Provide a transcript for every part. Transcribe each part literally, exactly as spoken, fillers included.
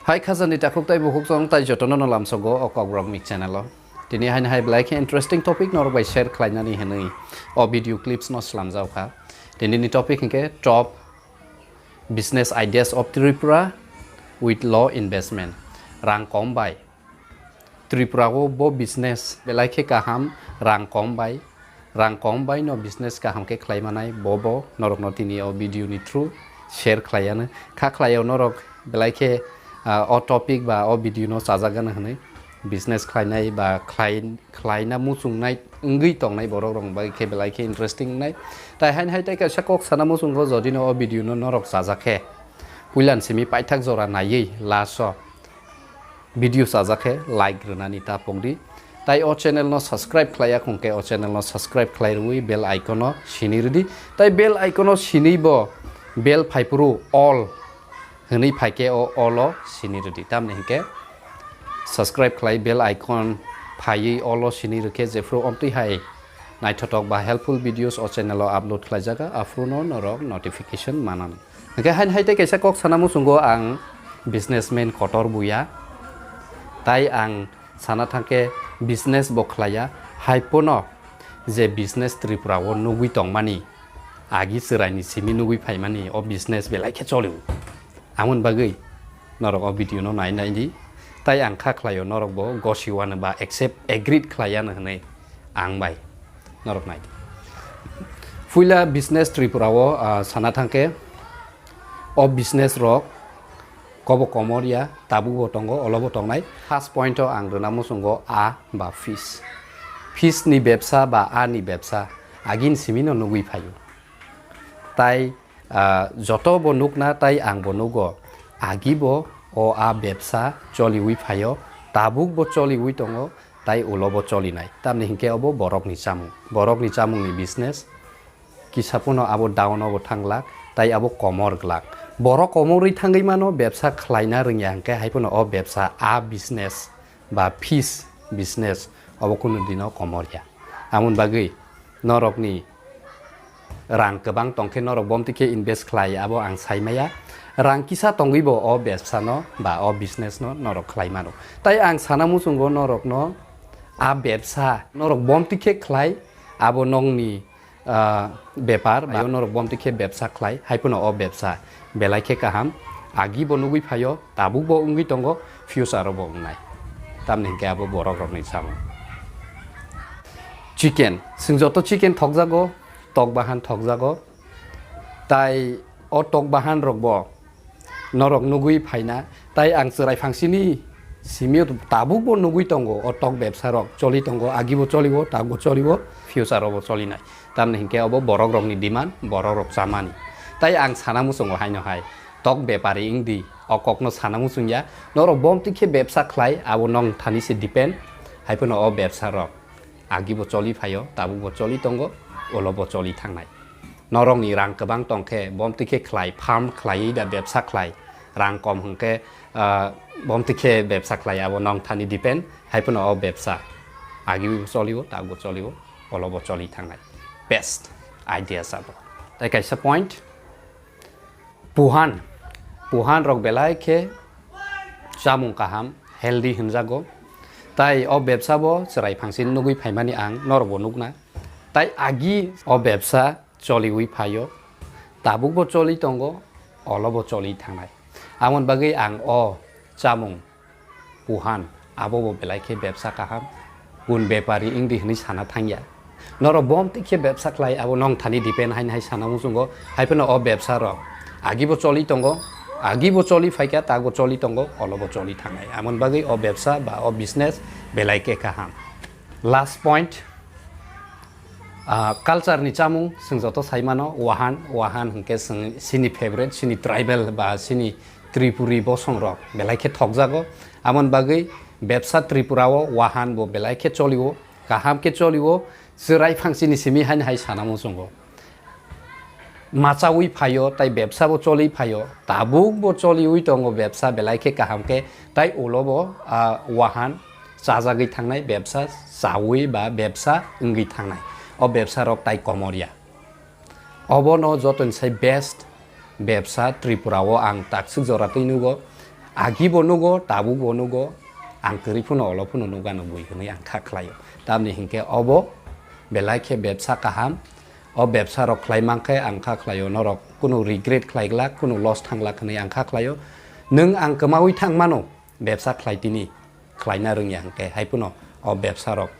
Hai khajani takhuk tai bukhuk chong tai jotono no lamsogo o Kokborok Mik channel o. Tini haini hai belai khe interesting topic norok bai share khlainani hinwi o video clips no slamjak kha. Tini ni topic hinkhe top business ideas of Tripura with low investment. Rang kom bai Tripura o bo business belai khe kaham, rang kom bai, rang kom bai no business kaham khe khlai manai, bo bo norok no tini o video ni through share khlai ano. Kha khlai o norok belai khe, ah, o topic ba o video no chajak gana hinwi business khlainai ba khlai, khlaina muchungnai wngwi tongnai borok rok bai khe belai khe interesting wngnai. Tai haini hai tai kaisa kok sana muchungo jodi no o video no norok chajak khe puilan simi paithak jora naiwi last o video chajak khe like rwnani ta pokdi. Tai o channel no subscribe khlaiya khong khe o channel no subscribe khlai rwui bell icon no sini rwdi. Tai bell icon no sini bo bell phaipuru all hwnwi phaikhe o all o sini rwdi. Tamni hinkhe subscribe khlai bell icon phaiwi all o sini rwkhe jephru omtwi hai naithotok ba helpful videos o channel o upload khlaijaga aphuru no norok notification manani. Hingkhe hain hai tei kaisa kok sana muchungo ang businessman kotor buya. Tai ang sana thangkhe business bo khlaiya. Hai pono je business Tripura o nugui tongmani, agi chwraini simi nugui phaimani o business belai khe choli. Amoni bagwi norok o video no nai nai di. Tai ang kha khlaio norok bo gosi wano ba accept agreed khlaiya no hinwi ang bai norok nai di. Puila business Tripura o, ah, sana thangkhe o business rok kobo komor ya, tabuk bo tongo, olo bo tongnai. First point o ang rwna muchungo a ba fish. Fish ni bebsa ba a ni bebsa agini simi no nugui phaio. Tai, ah, joto bo nukna tai ang bo nugo. Agi bo o a bebsa choliui phaio, tabuk bo choliui tongo, tai ulo bo cholinai. Tamni hinkhe obo borokni chamung. Borokni chamungni business. Kisa phano abo down o bo thang glak, tai abo komor glak. Borok komorwi thangwi mano bebsa khlaina rwngya hinkhe hai phano o bebsa a business ba fish business obo kunu dino komor ya. Amoni bagwi norokni rang kwbang tongkhe norok bomtwi khe invest khlai abo ang sai maya. Rang kisa tongwi bo o bebsa no ba o business no norok khlai mano. Tai ang sana muchungo norokno a bebsa norok bomtwi khe khlai abo nongni ah, bepar, ba norok bomtwi khe bebsa khlai, hai phano o bebsa belai khe kaham, agi bo nugui phaio, tabuk bo wngwi tongo, future o bo wngnai. Tamni hinkhe abo borok rokni samung. Chicken, chwng joto chicken thokjago, tok bahan thokjago, tai o tok bahan rok bo norok nugui phaina, tai ang chwrai phangsini simio tabuk bo nugui tongo, o tok bebsa rok choli tongo, agi bo choli o, tak bo choli o, future o bo cholinai. Tamni hinkhe obo borok rokni demand, borok rok chamani. Tai ang sana muchungo haino hai, tok bepari wngdi, o kokno sana muchungya, norok bomtwi khe bebsa khlai, abo nong thani se depend, hai phano o bebsa rok agi bo choli phaio, tabuk bo choli tongo, ulo bo choli thangnai. Norokni rang kwbang tongkhe, bomtwi khe khlai, farm khlaiwi da bebsa khlai, rang kom hwnkhe, ah, bomtwi khe bebsa khlai, abo nong thani depend, hai phano o bebsa agi bo choli o, tak bo choli o, ulo bo choli thangnai. Best idea sabo. Tai kaisa point, puhan, puhan rok belai khe chamung kaham, healthy hinjago. Tai o bebsa bo chwrai phangsini nugui phaimani ang norok bo nukna. Tai agi o bebsa choliui phaio, tabuk bo choli tongo, olo bo choli thangnai. Amoni bagwi ang o chamung puhan, abo bo belai khe bebsa kaham, gun bepari wngdi hinwi sana thangya. Norok bomtwi khe bebsa khlai, abo nong thani depend haini hai sana muchungo, hai phano o bebsa rok agi bo choli tongo, agi bo choli phaikha, tak bo choli tongo, olo bo choli thangnai. Amoni bagwi o bebsa ba o business belai khe kaham. Last point, ah, culture ni chamung chwng joto sai mano, wahan, wahan hwnkhe chwng chini favorite, chini tribal ba chini Tripuri bosong rok belai khe thokjago. Amoni bagwi bebsa Tripura o wahan bo belai khe choli o, kaham khe choli o, chwrai phangsini simi haini hai sana muchungo. Machaui phaio, tai bebsa bo choli phaio, tabuk bo choliui tongo bebsa belai khe kaham khe, tai ulo bo, ah, wahan chajagwi thangnai bebsa chaui ba bebsa wngwi thangnai. O bebsa rok tai komor ya. Obono jotoni sai best bebsa Tripura o ang takswk jora twi nugo. Agi bo nugo, tabuk bo nugo, ang kwrwi phano olo phano nukgano bui hwnwi ang kha khlaio. Tamni hinkhe obo belai khe bebsa kaham. O bebsa rok khlai mankhe ang kha khlaio, norok kunu regret khlai glak, kunu loss thang glak hwnwi ang kha khlaio. Nwng ang kwmaui thang mano, bebsa khlai tini, khlaina rwngya hinkhe hai phano o bebsa rok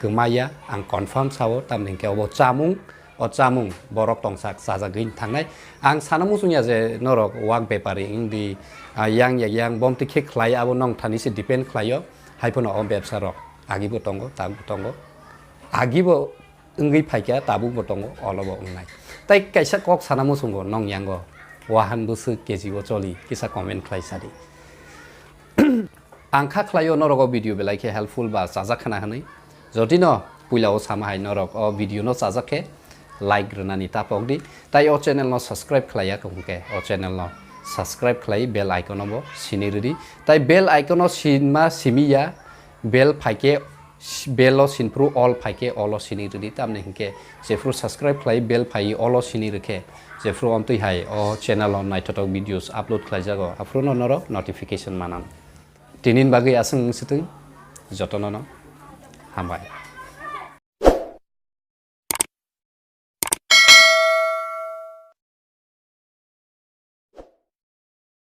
kwmaya ang confirm sao, tamni hinkhe obo chamung, o chamung borok tongsak chajagwi thangnai. Ang sana muchungya je norok wak bepari wngdi, ah, yang ya yang bomtwi khe khlai, abo nong thani se depend khlaio, hai phano o bebsa rok agibo tongo, tabukbo tongo, agibo wngwi phaikha, tabukbo tongo, olobo wngnai. Tai kaisa kok sana muchungo nong yango, wahan bwswk K G o choli, kisa comment khlai sadi. Ang kha khlaio norok o video belai khe helpful ba chajak khna hwnwi. Jodi no puila o sama hai norok o video no chajak khe like rwnani ta pok di. Tai o channel no subscribe khlai ya khe o channel no subscribe khlai bell icon o bo sini rwdi. Tai bell icon o sinma simi ya bell phaikhe bell o sinphru all phaikhe all o sini rwdi. Tamni hinkhe jephru subscribe khlai bell phai all o sini rwkhe jephru omtwi hai o channel o naithothok videos upload khlaijago aphuru no norok notification manan. Tinin bagwi aswk wng swtwng, jotono no hambai.